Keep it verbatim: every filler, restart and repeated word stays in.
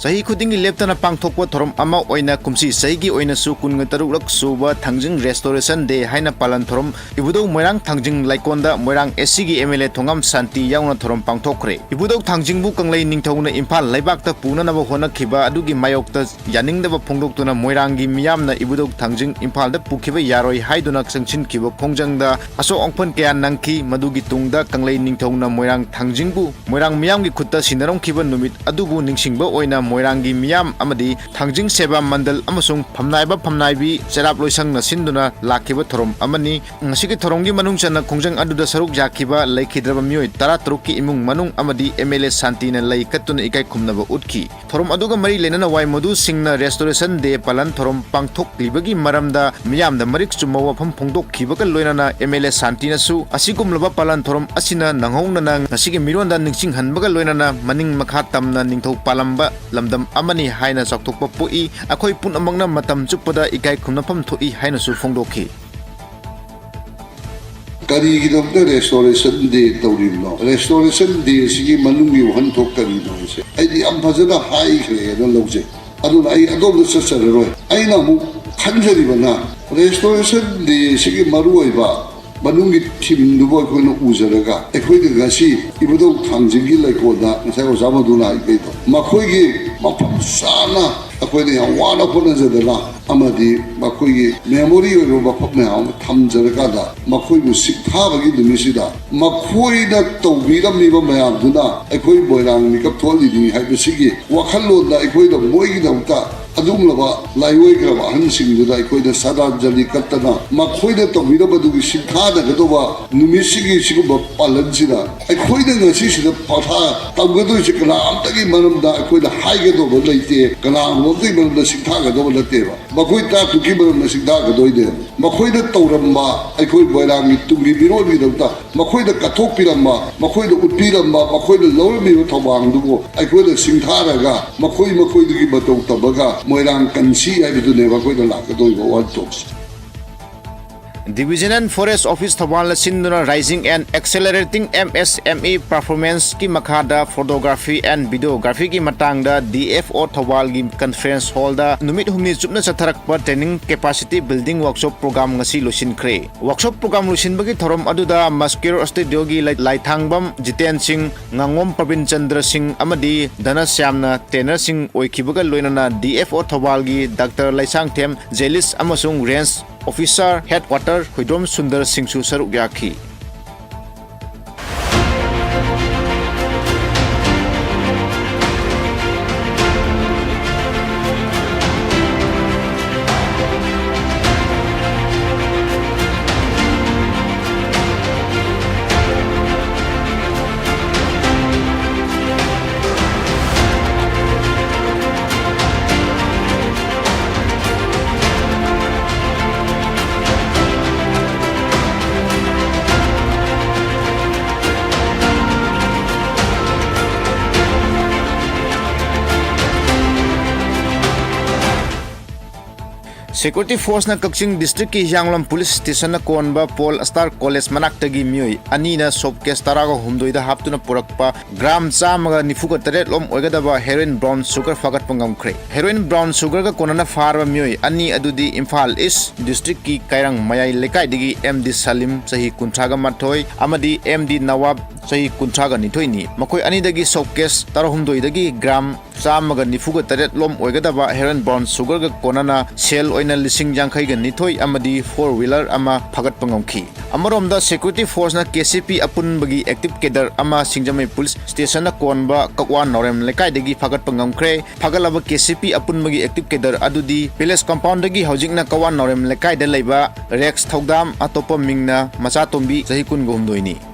ꯆꯍꯤ ꯈꯨꯗꯤꯡꯒꯤ ꯂꯦꯞꯇꯅ ꯄꯥꯡꯊꯣꯛꯄ ꯊꯧꯔꯝ ꯑꯃ ꯑꯣꯏꯅ ꯀꯨꯝꯁꯤ ꯆꯍꯤꯒꯤ ꯑꯣꯏꯅꯁꯨ ꯀꯨꯟꯒ ꯇꯔꯨꯛꯂꯛ ꯁꯨꯕ ꯊꯥꯡꯖꯤꯡ Restoration Day ꯍꯥꯏꯅ ꯄꯥꯂꯟ ꯊꯧꯔꯝ ꯏꯕꯨꯙꯧ ꯃꯣꯏꯔꯥꯡ ꯊꯥꯡꯖꯤꯡ ꯂꯩꯀꯣꯜꯗ ꯃꯣꯏꯔꯥꯡ ꯑꯦꯁꯤꯒꯤ MLA ꯊꯣꯉꯥꯝ ꯁꯥꯟꯇꯤ ꯌꯥꯎꯅ ꯊꯧꯔꯝ ꯄꯥꯡꯊꯣꯛꯈ꯭ꯔꯦ꯫ ꯏꯕꯨꯙꯧ ꯊꯥꯡꯖꯤꯡꯕꯨ ꯀꯪꯂꯩ ꯅꯤꯡꯊꯧꯅ ꯏꯝꯐꯥꯜ ꯂꯩꯕꯥꯛꯇ ꯄꯨꯅꯅꯕ ꯍꯣꯠꯅꯈꯤꯕ ꯑꯗꯨꯒꯤ ꯃꯥꯌꯣꯛꯇ ꯌꯥꯅꯤꯡꯗꯕ ꯐꯣꯡꯗꯣꯛꯇꯨꯅ ꯃꯣꯏꯔꯥꯡꯒꯤ ꯃꯤꯌꯥꯝꯅ ꯏꯕꯨꯙꯧ ꯊꯥꯡꯖꯤꯡ ꯏꯝꯐꯥꯜꯗ ꯄꯨꯈꯤꯕ ꯌꯥꯔꯣꯏ ꯍꯥꯏꯗꯨꯅ ꯆꯪꯁꯤꯟꯈꯤꯕ ꯈꯣꯡꯖꯪꯗ ꯑꯁꯣꯛ ꯑꯄꯟ ꯀꯌꯥ ꯅꯪꯈꯤ꯫ ꯃꯗꯨꯒꯤ ꯇꯨꯡꯗ ꯀꯪꯂꯩ ꯅꯤꯡꯊꯧꯅ ꯃꯣꯏꯔꯥꯡ ꯊꯥꯡꯖꯤꯡꯕꯨ ꯃꯣꯏꯔꯥꯡ ꯃꯤꯌꯥꯝꯒꯤ ꯈꯨꯠꯇ ꯁꯤꯟꯅꯔꯝꯈꯤꯕ ꯅꯨꯃꯤꯠ ꯑꯗꯨꯕꯨ ꯅꯤꯡꯁꯤꯡꯕ ꯑꯣꯏꯅ ꯃꯣꯏꯔꯥꯡꯒꯤ ꯃꯤꯌꯥꯝ ꯑꯃꯗꯤ ꯊꯥꯡꯖꯤꯡ ꯁꯦꯕꯥ ꯃꯟꯗꯜ ꯑꯃꯁꯨꯡ ꯐꯝꯅꯥꯏꯕ ꯐꯝꯅꯥꯏꯕꯤ ꯆꯩꯔꯥꯛ ꯂꯣꯏꯁꯪꯅ ꯁꯤꯟꯗꯨꯅ ꯂꯥꯛꯈꯤꯕ ꯊꯧꯔꯝ ꯑꯃꯅꯤ꯫ ꯉꯁꯤꯒꯤ ꯊꯧꯔꯝꯒꯤ ꯃꯅꯨꯡ ꯆꯟꯅ ꯈꯣꯡꯖꯪ ꯑꯗꯨꯗ ꯁꯔꯨꯛ ꯌꯥꯈꯤꯕ ꯂꯩꯈꯤꯗ꯭ꯔꯕ ꯃꯤꯑꯣꯏ ꯇꯔꯥꯇꯔꯨꯛꯀꯤ ꯏꯃꯨꯡ ꯃꯅꯨꯡ ꯑꯃꯗꯤ MLA ꯁꯥꯟꯇꯤꯅ ꯂꯩ ꯀꯠꯇꯨꯅ ꯏꯀꯥꯏ ꯈꯨꯝꯅꯕ ꯎꯠꯈꯤ꯫ ꯊꯧꯔꯝ ꯑꯗꯨꯒ ꯃꯔꯤ ꯂꯩꯅꯅ ꯋꯥꯏ ꯃꯣꯗꯨ ꯁꯤꯡꯅ Restoration Day ꯄꯥꯂꯟ ꯊꯧꯔꯝ ꯄꯥꯡꯊꯣꯛꯂꯤꯕꯒꯤ ꯃꯔꯝꯗ ꯃꯤꯌꯥꯝꯗ ꯃꯔꯤꯛ ꯆꯨꯝꯕ ꯋꯥꯐꯝ ꯐꯣꯡꯗꯣꯛꯈꯤꯕꯒ ꯂꯣꯏꯅꯅ MLA ꯁꯥꯟꯇꯤꯅꯁꯨ ꯑꯁꯤꯒꯨꯝꯂꯕ ꯄꯥꯂꯟ ꯊꯧꯔꯝ ꯑꯁꯤꯅ ꯅꯪꯍꯧꯅꯅ ꯉꯁꯤꯒꯤ ꯃꯤꯔꯣꯟꯗ ꯅꯤꯡꯁꯤꯡꯍꯟꯕꯒ ꯂꯣꯏꯅꯅ ꯃꯅꯤꯡ ꯃꯈꯥ ꯇꯝꯅ ꯅꯤꯡꯊꯧ ꯄꯥꯜꯂꯝꯕ ꯂꯝꯗꯝ ꯑꯃꯅꯤ ꯍꯥꯏꯅ ꯆꯥꯎꯊꯣꯛꯄ ꯄꯣꯛꯏ꯫ ꯑꯩꯈꯣꯏ ꯄꯨꯝꯅꯃꯛꯅ ꯃꯇꯝ ꯆꯨꯞꯄꯗ ꯏꯀꯥꯏ ꯈꯨꯝꯅꯐꯝ ꯊꯣꯛꯏ ꯍꯥꯏꯅꯁꯨ ꯐꯣꯡꯗꯣꯛꯈꯤ꯫ ꯀꯔꯤꯒꯤꯗꯃꯛꯇ Restoration Day ꯇꯧꯔꯤꯕꯅꯣ? Restoration Day ꯁꯤꯒꯤ ꯃꯅꯨꯡꯒꯤ ꯋꯥꯍꯟꯊꯣꯛ ꯀꯔꯤꯅꯣ ꯍꯥꯏꯁꯦ ꯑꯩꯗꯤ ꯌꯥꯝ ꯐꯖꯅ ꯍꯥꯏꯈ꯭ꯔꯦꯅ ꯂꯧꯖꯩ꯫ ꯑꯗꯨꯅ ꯑꯩ ꯑꯗꯣꯝꯗ ꯆꯠꯆꯔꯔꯣꯏ꯫ ꯑꯩꯅ ꯑꯃꯨꯛ ꯈꯟꯖꯔꯤꯕꯅ, Restoration Day ꯁꯤꯒꯤ ꯃꯔꯨꯑꯣꯏꯕ ꯃꯅꯨꯡꯒꯤ theme ꯗꯨꯕꯨ ꯑꯩꯈꯣꯏꯅ ꯎꯖꯔꯒ, ꯑꯩꯈꯣꯏꯅ ꯉꯁꯤ ꯏꯕꯨꯙꯧ ꯊꯥꯡꯖꯤꯡꯒꯤ ꯂꯩꯀꯣꯜꯗ, ꯉꯁꯥꯏ ꯑꯣꯖꯥ ꯃꯗꯨꯅ ꯍꯥꯏꯕꯗꯣ, ꯃꯈꯣꯏꯒꯤ ꯃꯐꯝ ꯆꯥꯅ ꯑꯩꯈꯣꯏꯅ ꯌꯥꯝ ꯋꯥꯅ ꯍꯣꯠꯅꯖꯗꯅ ꯑꯃꯗꯤ ꯃꯈꯣꯏꯒꯤ memory ꯑꯣꯏꯕ ꯃꯐꯝ ꯃꯌꯥꯝ ꯑꯃ ꯊꯝꯖꯔꯀꯥꯟꯗ, ꯃꯈꯣꯏꯕꯨ ꯁꯤꯡꯊꯥꯕꯒꯤ ꯅꯨꯃꯤꯠꯁꯤꯗ ꯃꯈꯣꯏꯅ ꯇꯧꯕꯤꯔꯝꯃꯤꯕ ꯃꯌꯥꯝꯗꯨꯅ ꯑꯩꯈꯣꯏ ꯃꯣꯏꯔꯥꯡ ꯃꯤꯀꯞ ꯊꯣꯛꯍꯜꯂꯤꯅꯤ ꯍꯥꯏꯕꯁꯤꯒꯤ ꯋꯥꯈꯜꯂꯣꯟꯗ ꯑꯩꯈꯣꯏꯅ ꯃꯣꯏꯒꯤꯗꯃꯛꯇ ꯑꯗꯨꯒꯨꯝꯂꯕ ꯂꯥꯏꯑꯣꯏꯈ꯭ꯔꯕ ꯑꯍꯟꯁꯤꯡꯗꯨꯗ ꯑꯩꯈꯣꯏꯅ ꯁ꯭ꯔꯗꯥꯟꯖꯂꯤ ꯀꯠꯇꯅ ꯃꯈꯣꯏꯅ ꯇꯧꯕꯤꯔꯝꯕꯗꯨꯒꯤ ꯁꯤꯡꯊꯥꯅꯒꯗꯧꯕ ꯅꯨꯃꯤꯠꯁꯤꯒꯤ ꯁꯤꯒꯨꯝꯕ ꯄꯥꯂꯟꯁꯤꯗ ꯑꯩꯈꯣꯏꯅ ꯉꯁꯤꯁꯤꯗ ꯄꯊꯥ ꯇꯝꯒꯗꯣꯏꯁꯦ ꯀꯅꯥꯝꯇꯒꯤ ꯃꯔꯝꯗ ꯑꯩꯈꯣꯏꯅ ꯍꯥꯏꯒꯗꯧꯕ ꯂꯩꯇꯦ, ꯀꯅꯥꯒꯨꯝꯕ ꯑꯃꯇꯒꯤ ꯃꯔꯝꯗ ꯁꯤꯡꯊꯥꯒꯗꯧꯕ ꯅꯠꯇꯦꯕ꯫ ꯃꯈꯣꯏ ꯇꯔꯥꯇꯔꯨꯛꯀꯤ ꯃꯔꯝꯗ ꯁꯤꯡꯊꯥꯒꯗꯣꯏꯅꯦꯕ꯫ ꯃꯈꯣꯏꯅ ꯇꯧꯔꯝꯕ ꯑꯩꯈꯣꯏ ꯃꯣꯏꯔꯥꯡꯒꯤ ꯇꯨꯡꯒꯤ ꯃꯤꯔꯣꯜꯒꯤꯗꯃꯛꯇ ꯃꯈꯣꯏꯅ ꯀꯠꯊꯣꯛꯄꯤꯔꯝꯕ, ꯃꯈꯣꯏꯅ ꯎꯠꯄꯤꯔꯝꯕ, ꯃꯈꯣꯏꯅ ꯂꯧꯔꯝꯃꯤꯕ ꯊꯧꯗꯥꯡꯗꯨꯕꯨ ꯑꯩꯈꯣꯏꯅ ꯁꯤꯡꯊꯥꯔꯒ ꯃꯈꯣꯏ ꯃꯈꯣꯏꯗꯨꯒꯤ ꯃꯇꯧ ꯇꯝꯃꯒ ꯃꯣꯏꯔꯥꯡ ꯀꯟꯁꯤ ꯍꯥꯏꯕꯗꯨꯅꯦꯕ ꯑꯩꯈꯣꯏꯅ ꯂꯥꯛꯀꯗꯧꯔꯤꯕ ꯋꯥꯍꯟꯊꯣꯛꯁꯦ꯫ Division and Forest Office ꯊꯧꯕꯥꯜꯅ ꯁꯤꯟꯗꯨꯅ Rising and Accelerating M S M E Performance ꯀꯤ ꯃꯈꯥꯗ Photography and Videography ꯒꯤ ꯃꯇꯥꯡꯗ D F O ꯊꯧꯕꯥꯜꯒꯤ conference hall ꯗ ꯅꯨꯃꯤꯠ ꯍꯨꯝꯅꯤ ꯆꯨꯞꯅ ꯆꯠꯊꯔꯛꯄ Training Capacity Building Workshop Program ꯉꯁꯤ ꯂꯣꯏꯁꯤꯟꯈ꯭ꯔꯦ꯫ Workshop program ꯂꯣꯏꯁꯤꯟꯕꯒꯤ ꯊꯧꯔꯝ ꯑꯗꯨꯗ Mascuro Studio ꯒꯤ ꯂꯩ-, ꯂꯥꯏꯊꯥꯡꯕꯝ ꯖꯤꯇꯦꯟ ꯁꯤꯡ, ꯉꯥꯉꯣꯝ ꯄ꯭ꯔꯕꯤꯟ ꯆꯟꯗ꯭ꯔ ꯁꯤꯡ ꯑꯃꯗꯤ ꯙꯅꯁ꯭ꯌꯥꯝꯅ trainer ꯁꯤꯡ ꯑꯣꯏꯈꯤꯕꯒ ꯂꯣꯏꯅꯅ D F O ꯊꯧꯕꯥꯜꯒꯤ Doctor Leishangthem ꯖꯦꯂꯤꯁ ꯑꯃꯁꯨꯡ Range Officer Headquarter Huidrom Sundar ꯁꯤꯡꯁꯨ ꯁꯔꯨꯛ ꯌꯥꯈꯤ꯫ Security Force ꯅ ꯀꯛꯆꯤꯡ district ꯀꯤ ꯍꯤꯌꯥꯡꯂꯝ Police Station ꯅ ꯀꯣꯟꯕ Pole Star College ꯃꯅꯥꯛꯇꯒꯤ ꯃꯤꯑꯣꯏ ꯑꯅꯤꯅ soap case ꯇꯔꯥꯒ ꯍꯨꯝꯗꯣꯏꯗ ꯍꯥꯞꯇꯨꯅ ꯄꯨꯔꯛꯄ gram ꯆꯥꯝꯃꯒ ꯅꯤꯐꯨꯒ ꯇꯔꯦꯠ ꯂꯣꯝ ꯑꯣꯏꯒꯗꯕ heroin brown sugar ꯐꯥꯒꯠꯄ ꯉꯝꯈ꯭ꯔꯦ꯫ Heroin brown sugar ꯒ ꯀꯣꯟꯅꯅ ꯐꯥꯔꯕ ꯃꯤꯑꯣꯏ ꯑꯅꯤ ꯑꯗꯨꯗꯤ ꯏꯝꯐꯥꯜ East district ꯀꯤ ꯀꯥꯏꯔꯪ ꯃꯌꯥꯏ ꯂꯩꯀꯥꯏꯗꯒꯤ M D ꯁꯂꯤꯝ, ꯆꯍꯤ ꯀꯨꯟꯊ꯭ꯔꯥꯒ ꯃꯥꯊꯣꯏ, ꯑꯃꯗꯤ M D ꯅꯋꯥꯕ, ꯆꯍꯤ ꯀꯨꯟꯊ꯭ꯔꯥꯒ ꯅꯤꯊꯣꯏꯅꯤ꯫ ꯃꯈꯣꯏ ꯑꯅꯤꯗꯒꯤ soap case ꯇꯔꯥꯍꯨꯝꯗꯣꯏꯗꯒꯤ gram ꯆꯥꯝꯃꯒ ꯅꯤꯐꯨꯒ ꯇꯔꯦꯠ ꯂꯣꯝ ꯑꯣꯏꯒꯗꯕ heroin brown sugar ꯒ ꯀꯣꯟꯅꯅ ꯁꯦꯜ ꯑꯣꯏꯅ ꯂꯤꯁꯤꯡ ꯌꯥꯡꯈꯩꯒ ꯅꯤꯊꯣꯏ ꯑꯃꯗꯤ four wheeler ꯑꯃ ꯐꯥꯒꯠꯄ ꯉꯝꯈꯤ꯫ ꯑꯃꯔꯣꯝꯗ, Security Force ꯅ K C P ꯑꯄꯨꯟꯕꯒꯤ active cadre ꯑꯃ ꯁꯤꯡꯖꯃꯩ Police Station ꯅ ꯀꯣꯟꯕ ꯀꯛꯋꯥ ꯅꯥꯎꯔꯦꯝ ꯂꯩꯀꯥꯏꯗꯒꯤ ꯐꯥꯒꯠꯄ ꯉꯝꯈ꯭ꯔꯦ꯫ ꯐꯥꯒꯠꯂꯕ K C P ꯑꯄꯨꯟꯕꯒꯤ active cadre ꯑꯗꯨꯗꯤ Village Compound ꯗꯒꯤ ꯍꯧꯖꯤꯛꯅ ꯀꯛꯋꯥ ꯅꯥꯎꯔꯦꯝ ꯂꯩꯀꯥꯏꯗ ꯂꯩꯕ ꯔꯦꯛꯁ ꯊꯧꯗꯥꯝ, ꯑꯇꯣꯞꯄ ꯃꯤꯡꯅ ꯃꯆꯥꯇꯣꯝꯕꯤ, ꯆꯍꯤ ꯀꯨꯟꯒ ꯍꯨꯝꯗꯣꯏꯅꯤ꯫